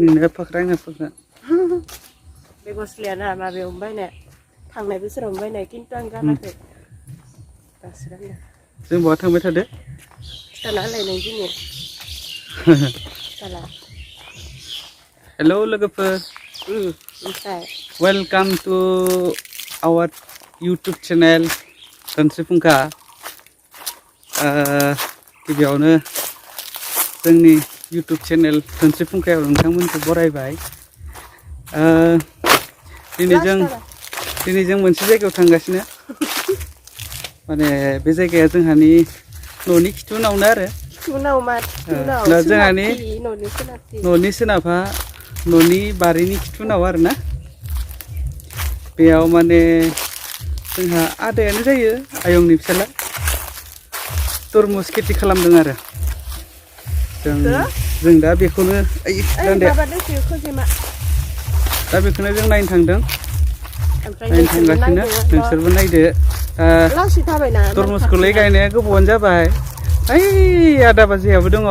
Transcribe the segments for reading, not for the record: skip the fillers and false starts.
नोंनो फाख्रायना फाख्रा बे गस्लायाना माबायाव बायनाय थांनाय बोसोराव बायनाय खिन्थु आं गानाखै दासो गानदों जों बहा थांबाय थादो खिथाना होलाय नों दिनै खिथाला हेलौ लोगोफोर ओमफ्राय welcome to our YouTube channel धोनस्रि फुंखा गिबियावनो जोंनि इउटुब चेनेल धोनस्रि फुंखायाव नोंथांमोनखौ बरायबाय दिनै जों मोनसे जायगायाव थांगासिनो माने बे जायगाया जोंहानि न'नि खिथुनावनो आरो जोंहानि न'नि सोनाबहा न'नि बारिनि खिथुनाव आरो ना बेयाव माने जोंहा आदायानो जायो आयंनि फिसाला तरमुज खेथि खालामदों आरो जों दा बेखौनो दा बेखौनो जों नायनो थांदों नायनो थांगासिनो नोंसोरबो नायदो तरमुजखौलाय गायनाया गोबावानो जाबाय ओइ आदा बाजैयाबो दङ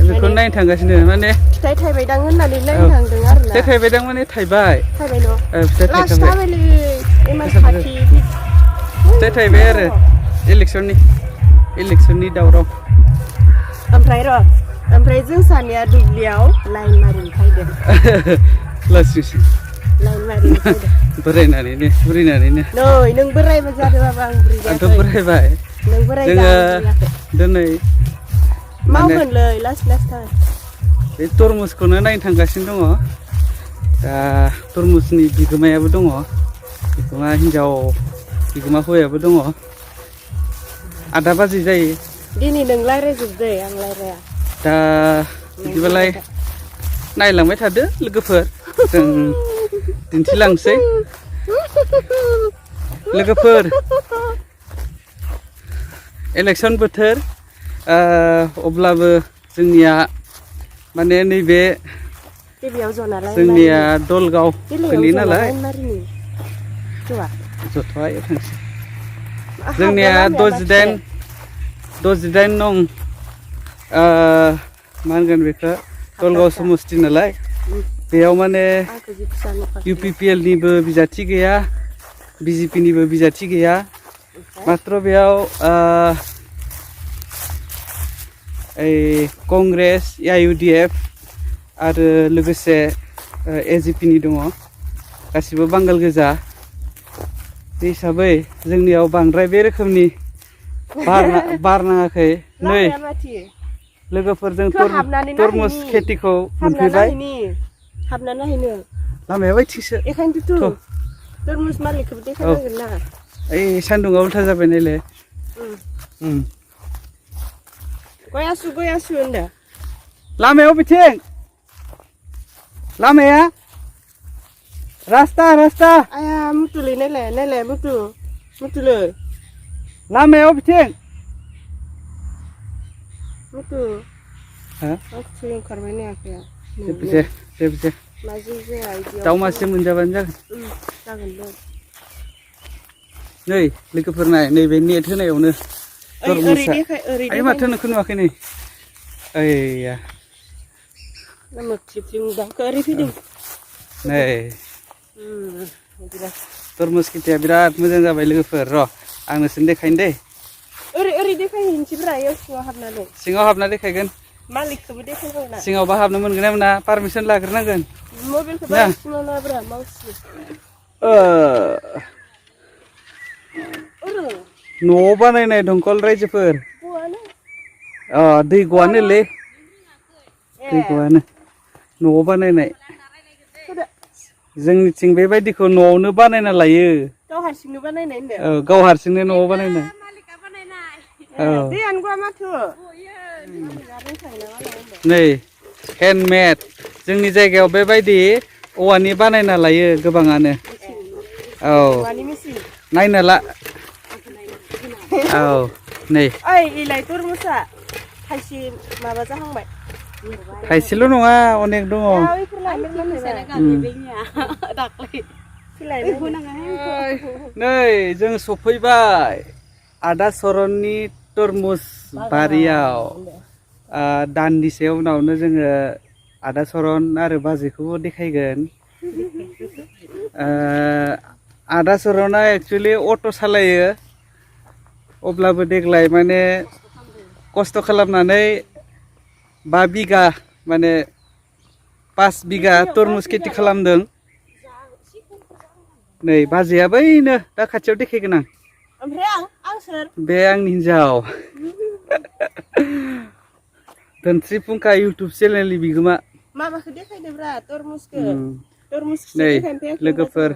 बेखौ नायनो थांगासिनो माने फिथाइ थाइबायदां होननानै नायनो थांदों आरो ना फिथाइ थाइबायदां माने थाइबाय फिथाइ थाइबाय आरो इलेक्सननि दावराव ओमफ्राय जों सानैया दुब्लियाव लाइन मारिनो फैदों लाइन मारिनो फैदों बोरायनानैनो बुरिनानैनो नै नों बोरायबा जादों बाबा आं बुरि आंथ' बोरायबाय नों बोराय जोङो दिनै मावगोनलै लासै बे तरमुजखौनो नायनो थांगासिनो दङ दा तरमुजनि बिगोमायाबो दङ बिगोमा हिन्जाव बिगोमा हौवायाबो दङ आदा बाजै जायो दिनै नों रायज्लायजोबदो आं रायज्लाया दा बिदिबालाय नायलांबाय थादो लोगोफोर जों दिन्थिलांसै लोगोफोर इलेक्सन बोथोर अब्लाबो जोंनिया माने नैबे जोंनिया दलगाव गोलैयो नालाय जथ'आ थांसै जोंनिया 68 नं मा होनगोन बेखौ दलगाव समस्ति नालाय बेयाव माने UPPL निबो बिजाथि गैया BJP निबो बिजाथि गैया मात्र बेयाव कंग्रेस AUDF आरो लोगोसे AGP नि दङ गासिबो बांगाल गोजा बे हिसाबै जोंनियाव बांद्राय बे रोखोमनि बार नाङाखै नै लोगोफोरजों तरमुज खेथिखौ मोनफैबाय हाबना नायनो लामाया बायथिंसो बेखायनोथ' तरमुज मालिकखौबो देखायनांगोन ना ओइ सान्दुंआ उल्था जाबाय नायलाय गय आसु होनदो लामायाव बिथिं लामाया रास्ता आया मुतुलै नायलाय मुतुलै लामायाव बिथिं मुतु ओंखारबाय नै आखाया जेबो दाउ मासे मोनजाबानो जागोन नै लोगोफोर नाय नैबे नेट होनायावनो आइ माथो नोंखौ नुवाखै नै ओइया नै तरमुज खेथिया बिराद मोजां जाबाय लोगोफोर र' आं नोंसोरनो देखायनो दे ओरै देखायहैनोसैब्रा सिङाव हाबनानै सिङाव हाबना देखायगोन मालिकखौबो देखायबावना सिङावबा हाबनो मोनगोन ना मोना पारमिसन लाग्रोनांगोन मबाइलखौ बायसिङाव लाब्रा मावसि न'आव बानायनाय दंखल रायजोफोर दै गवानोलै न'आव बानायनाय जोंनिथिं बेबायदिखौ न'आवनो बानायना लायो गाव हारसिंनो बानायनाय होनदों गाव हारसिंनो न'आव बानायनाय नै हेन्डमेड जोंनि जायगायाव बेबायदि औवानि बानायना लायो गोबाङानो नायनो ला नै तरमुजआ थाइसे माबा जाहांबाय थाइसेल' नङा अनेक दङ नै जों सफैबाय आदा सरननि तरमुज बारियाव दान्दिसे उनावनो जोङो आदा सरन आरो बाजैखौबो देखायगोन आदा सरना एक्चुअलि अट' सालायो अब्लाबो देग्लाय माने खस्थ' खालामनानै 5 बिगा माने 5 बिगा तरमुज खेथि खालामदों नै बाजैया बैनो दा खाथियाव देखायगोन आं आं सोर बे आंनि हिन्जाव धोनस्रि फुंखा इउटुब चेनेलनि बिगोमा माबाखौ देखायदोब्रा तरमुजखौ नै लोगोफोर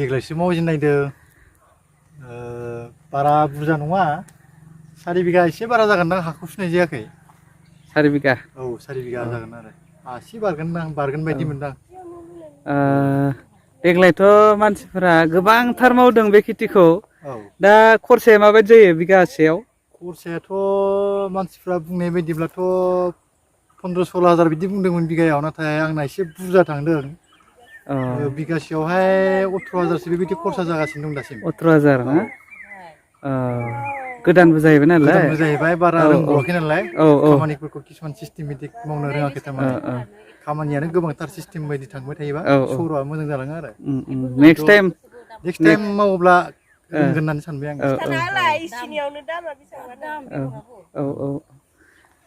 देग्लायसो मावजेननायदों बारा बुरजा नङा 4 बिगा एसे बारा जागोन दां हाखौ सुनाय जायाखै 4 बिगा औ 4 बिगा जागोन आरो एसे बारगोन बायदि मोनदां देग्लायथ' मानसिफोरा गोबांथार मावदों बे खेथिखौ औ दा खरसाया माबायदि जायो बिगासेयाव खरसायाथ' मानसिफ्रा बुंनाय बायदिब्लाथ' 15-16 हाजार बिदि बुंदोंमोन बिगायाव नाथाय आंना एसे बुरजा थांदों बिगासेयावहाय 18,000सो बेबायदि खरसा जागासिनो दं दासिम 18,000 ना गोदानबो जाहैबाय नालाय गोदानबो जाहैबाय बारा रोंबावाखै नालाय औ खामानिफोरखौ किसुमान सिस्टेमेटिक मावनो रोङाखै थारमाने खामानियानो गोबांथार सिस्टेम बायदि थांबाय थायोबा सर'आ मोजां जालाङो आरो नेक्स्ट टाइम मावोब्ला रोंगोन होननानै सानबाय आं इसिनियावनो दामा बेसेबां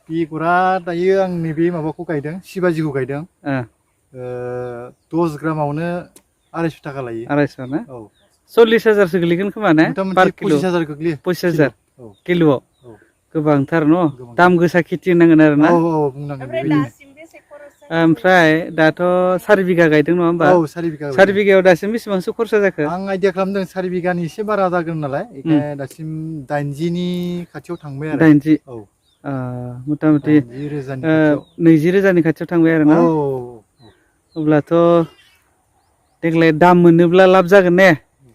बेगरा दायो आं नैबे माबाखौ गायदों सिबाजिखौ गायदों 10 ग्रामावनो 250 थाखा लायो 250 ना औ 40,000सो गोलैगोन खोमा ने पार किल' 25,000 गोग्लैयो 25,000 किल'आव औ गोबांथार न दाम गोसा खेथि होनांगोन आरो ना औ बुंनांगोन ओमफ्राय दाथ' 4 बिगा गायदों नङा होमबा औ 4 बिगा 4 बिगायाव दासिम बेसेबांसो खरसा जाखो आं आइडिया खालामदों 4 बिगानि एसे बारा जागोन नालाय बेखायनो दासिम 80नि खाथियाव थांबाय आरो 80 औ मथा मथि 20,000नि खाथियाव थांबाय आरो ना अब्लाथ' देग्लाय दाम मोनोब्ला लाब जागोन ने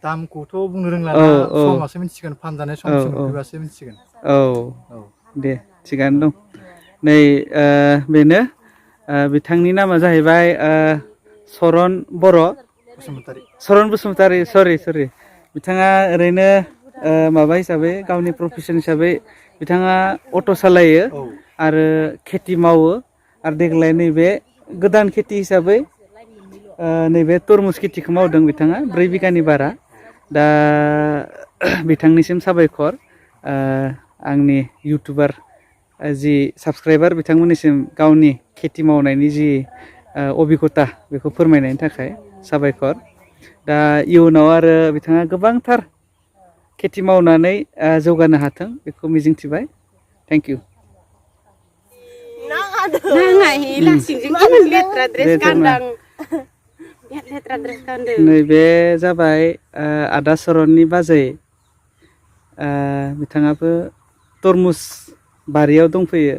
दामखौथ' बुंनो रोंला ना समासो मिथिसिगोन फानजानाय समसिम मोनफैबासो मिथिसिगोन दे थिगानो दं नै बेनो बिथांनि नामा जाहैबाय सरन बर' सरन बसुमतारी सरि बिथाङा ओरैनो माबा हिसाबै गावनि प्रफेसन हिसाबै बिथाङा अट' सालायो आरो खेथि मावो आरो देग्लाय नैबे गोदान खेथि हिसाबै नैबे तरमुज खेथिखौ मावदों बिथाङा 4 बिगानि बारा दा बिथांनिसिम साबायखर आंनि इउटुबार जि साबसक्राइबार बिथांमोननिसिम गावनि खेथि मावनायनि जि अबिगथा बेखौ फोरमायनायनि थाखाय साबायखर दा इयुनाव आरो बिथाङा गोबांथार खेथि मावनानै जौगानो हाथों बेखौ मिजिंथिबाय थेंक इउ नैबे जाबाय आदा सरननि बाजै बिथाङाबो तरमुज बारियाव दंफैयो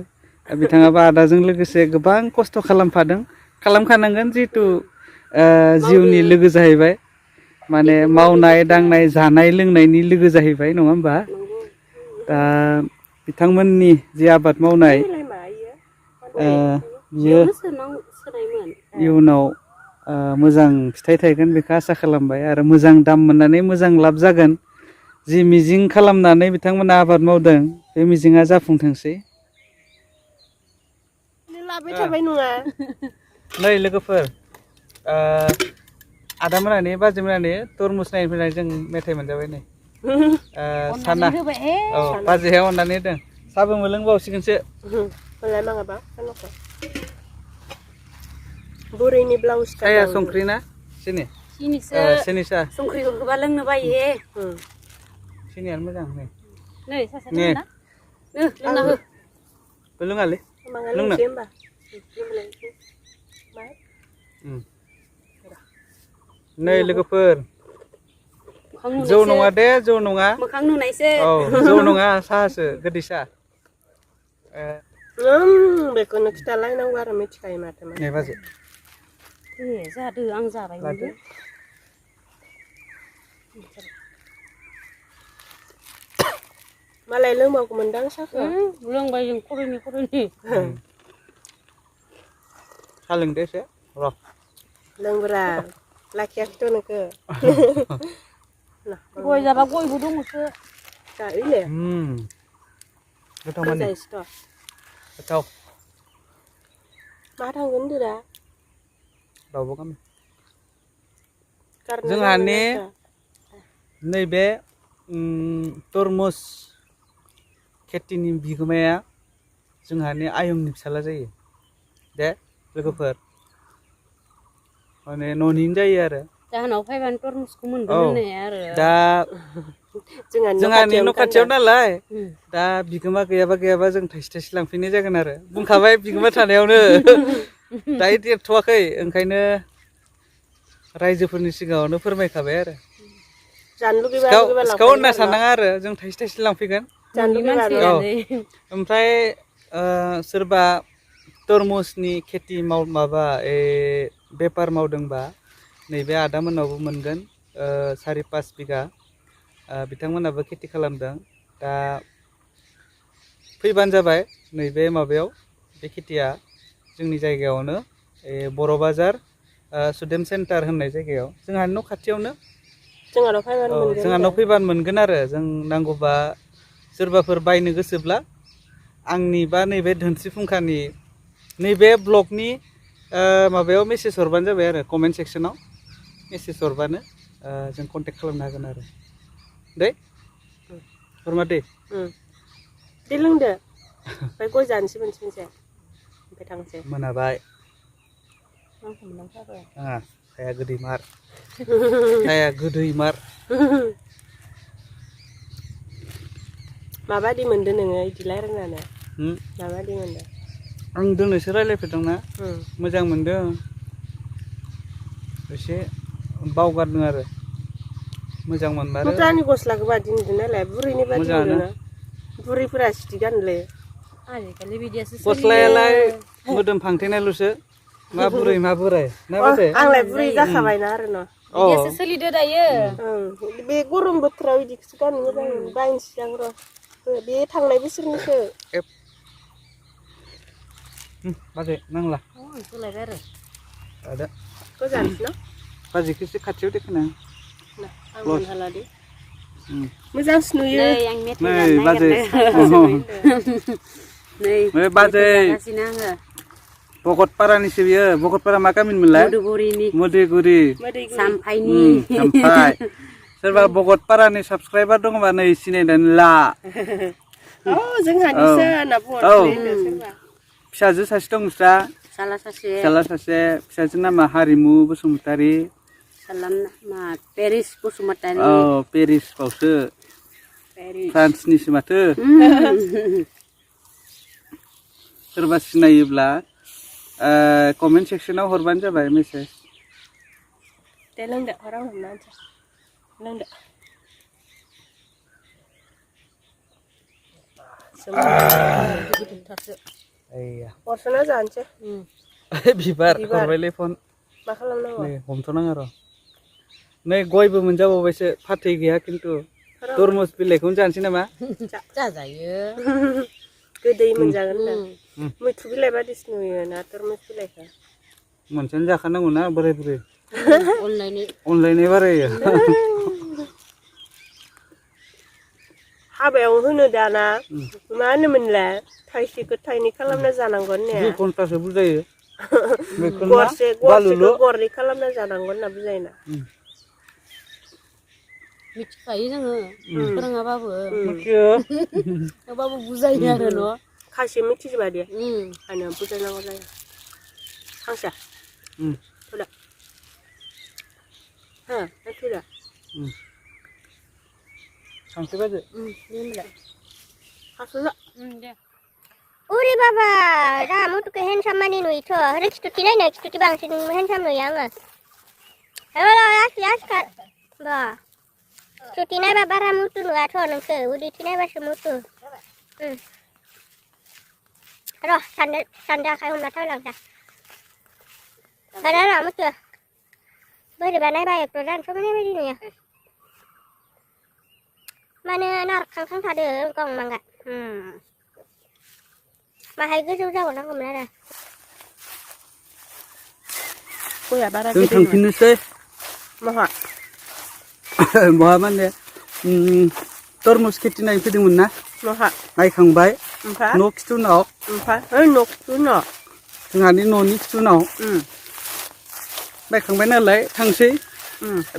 बिथाङाबो आदाजों लोगोसे गोबां खस्थ' खालामखानांगोन जिहेथु जिउनि लोगो जाहैबाय माने मावनाय दांनाय जानाय लोंनायनि लोगो जाहैबाय नङा होमबा दा बिथांमोननि जि आबाद मावनाय बियो इयुनाव मोजां फिथाइ थायगोन बेखौ आसा खालामबाय आरो मोजां दाम मोननानै मोजां लाब जागोन जि मिजिं खालामनानै बिथांमोना आबाद मावदों बे मिजिङा जाफुंथोंसै लाबाय थाबाय नङा नै लोगोफोर आदामोनानि बाजैमोनानि तरमुज नायफैनानै जों मेथाइ मोनजाबाय नै साना औ बाजैया अननानै होदों साहाबो मोनलोंबावसिगोनसो बुरैनि ब्लाउस साया संख्रि ना सिनि साहा संख्रिखौ होबा लोंनो बायो सिनियानो मोजां नै लोंना हो लोङालै लोंनो नै लोगोफोर जौ नङा दे जौ नङा मोखां नुनायसो औ जौ नङा साहासो गोदै साहा बेखौनो खिथालायनांगौ आरो मिथिखायो माथो नै बाजै जादो आं जाबाय Malah loंबावगौ मोनदां साखौ लोंबाय जों खर'नि सा लोंदो एसे र' लोंब्रा लाखियाखैथ' नोंखो गय जाबा गयबो दङसो जायोले गोथाव माने जायोसोथ' गोथाव मा थांगोन होनदो दा रावबो गामि गारनो जोंहानि रोङा नैबे तरमुज खेथिनि बिगोमाया जोंहानि आयंनि फिसाला जायो दे लोगोफोर माने न'निनो जायो आरो जाहोनाव फैबानो तरमुजखौ मोनगोन होननाया आरो दा जोंहानि न' खाथियाव नालाय दा बिगोमा गैयाबा जों थाइसे थाइसे लांफैनाय जागोन आरो बुंखाबाय बिगोमा थानायावनो दायो देरथ'वाखै ओंखायनो रायजोफोरनि सिगाङावनो फोरमायखाबाय आरो जानो लुगैबा सिखाव होनना साननाङा आरो जों थाइसे थाइसे लांफैगोन जानो लुगैबा ओमफ्राय सोरबा तरमुजनि खेथि माबा बेफार मावदोंबा नैबे आदामोननावबो मोनगोन 4-5 बिगा बिथांमोनाबो खेथि खालामदों दा फैबानो जाबाय नैबे माबायाव बे खेथिया जोंनि जायगायावनो बर' बाजार सुदेम सेन्टार होननाय जायगायाव जोंहानि न' खाथियावनो जोंहानाव फैबानो मोनगोन आरो जों नांगौबा सोरबाफोर बायनो गोसोब्ला आंनि बा नैबे धोनस्रि फुंखानि नैबे ब्लगनि माबायाव मेसेज हरबानो जाबाय आरो कमेन्ट सेक्सनाव मेसेज हरबानो जों कन्टेक्ट खालामनो हागोन आरो दे हरमा दे दे लोंदो ओमफ्राय गय जानोसै मोनसे ओमफ्राय थांसै मोनाबाय साया गोदैमार माबादि मोनदो नोङो इदि रायलायनानै माबादि मोनदो आं दिनैसो रायलायफेरदोंना मोजां मोनदों एसे बावगारदों आरो मोजां मोनबारो मुथानि गस्लाखौ बादि नुदों नालाय बुरैनि बादि नुदों बुरैफोरा सिटि गानोलै आजिखालि बिदियासो गस्लायालाय मोदोम फांथेनायल'सो मा बुरै मा बोराय ना बादे आंलाय बुरै जाखाबायना आरो न' बिदियासो सोलिदो दायो बे गरम बोथोराव बिदिखौसो गाननो मोजां मोनो बायनोसै आं र' बे थांनाय बोसोरनिसो बाजै नांला सोलायबाय आरो आदा गोजानसो न' बाजैखौ एसे खाथियाव देखोना आं मोनहालादि मोजांसो नुयो नै बाजै नै बाजै भगतपारानिसो बियो भगतपारा मा गामिनिमोनलाय मधुगुरि सामफाय सोरबा भगतपारानि साबसक्राइबार दङबा नै सिनायनानै ला जोंहानिसो होनना बुंहरदों सोरबा फिसाजो सासे दं नोंस्रा फिसाला सासे फिसाजो नामा हारिमु बसुमतारी पेरिस बसुमतारी पेरिस बावसो फ्रान्सनिसो माथो सोरबा सिनायोब्ला कमेन्ट सेक्सनाव हरबानो जाबाय मेसेज दे लोंदो हराव हमना लोंदो हरस'ना जानोसै बिबार हरबायलै फन मा खालामनांगौ नै हमथ'नाङा र' नै गयबो मोनजाबावबायसो फाथै गैया खिन्थु तरमुज बिलाइखौनो जानोसै नामा जाजायो गोदै मोनजागोन दा मैथ्रु बिलाइ बादिसो नुयो ना तरमुज बिलाइखौ मोनसेनो जाखानांगौ ना बोराय बुरै अनलायनाय बारायो हाबायाव होनो दाना मा होनोमोनलाय थाइसेखौ थाइनै खालामना जानांगौ होननाया 2 घन्टासो बुजायो गरसेखौ गरनै खालामना जानांगौ होनना बुजायोना मिथिखायो जोङो फोरोङाबाबो मिथियो थेवबाबो बुजायो आरो न' खायसे मिथिजोबा दे आंनो बुजायनांगौ जायो हांसा थुदा थुदा सांसे बाजै उरे बाबा दा मुटुखौ हेन्डसाम मानि नुयोथ' आरो खिथुथि नायनो खिथुथि बांसिन हेन्डसाम नुयो आङो बा खिथुथि नायबा बारा मुटु नुवाथ' नोंसो उदैथि नायबासो मुटु र' सानदो आखाइ हमना थावलांसा र' मुटु बोरैबा नायबा एक्टर जानो समायनाय बायदि नुयो मानो नारखां थादों गं मांगा माहाय गोजौ जाबावनांगौमोन आरो गया बारा जों गिदिर थांफिननोसै माहा बहा माने तरमुज खेथि नायफैदोंमोन ना माहा नायखांबाय ओमफ्राय न' खिथुनाव ओइ न'खौ न' जोंहानि न'नि खिथुनाव नायखांबाय नालाय थांसै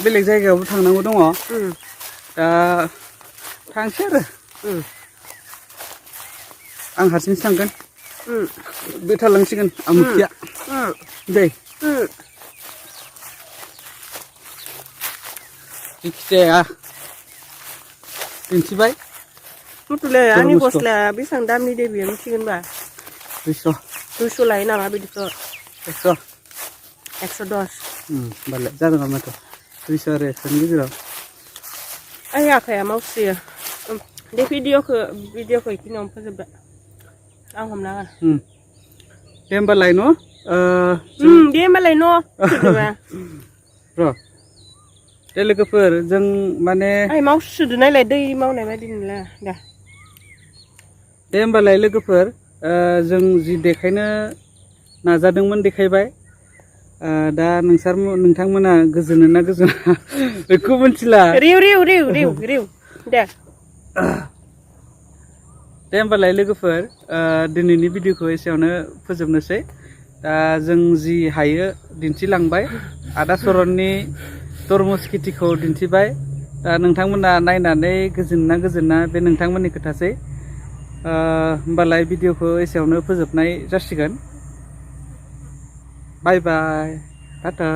बेलेग जायगायावबो थांनांगौ दङ दा थांसै आरो आं हारसिंसो थांगोन बे थालांसिगोन आमुखिया दै जायखिजाया दिन्थिबाय मुथुले आंनि गस्लाया बेसेबां दामनि दे बियो मिथिगोनबा 200 लायो नामा बिदिखौ 100 110 होमबालाय जादों माथो 200 आरो 100 नि गेजेराव आइ आखाया मावस्रियो दे भिडिअखौ इखिनियावनो फोजोबबाय आं हमना गान दे होमबालाय न' दे होमबालाय न' र' दे लोगोफोर जों माने आइ मावसुदो नायलाय दै मावनाय बायदि नोंलाय दे होमबालाय लोगोफोर जों जि देखायनो नाजादोंमोन देखायबाय दा नोंथांमोना गोजोनो ना गोजोना बेखौ मिथिला रिउ दे होमबालाय लोगोफोर दिनैनि भिडिअखौ एसेयावनो फोजोबनोसै दा जों जि हायो दिन्थिलांबाय आदा सरननि तरमुज खेथिखौ दिन्थिबाय दा नोंथांमोना नायनानै गोजोनना गोजोना बे नोंथांमोननि खोथासै होमबालाय भिडिअखौ एसेयावनो फोजोबनाय जासिगोन बाय बाय टाटा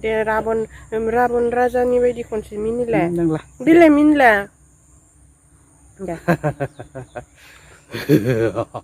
दे राबन राजानि बायदि खनसे मिनिलाय देलाय मिनिलाय दे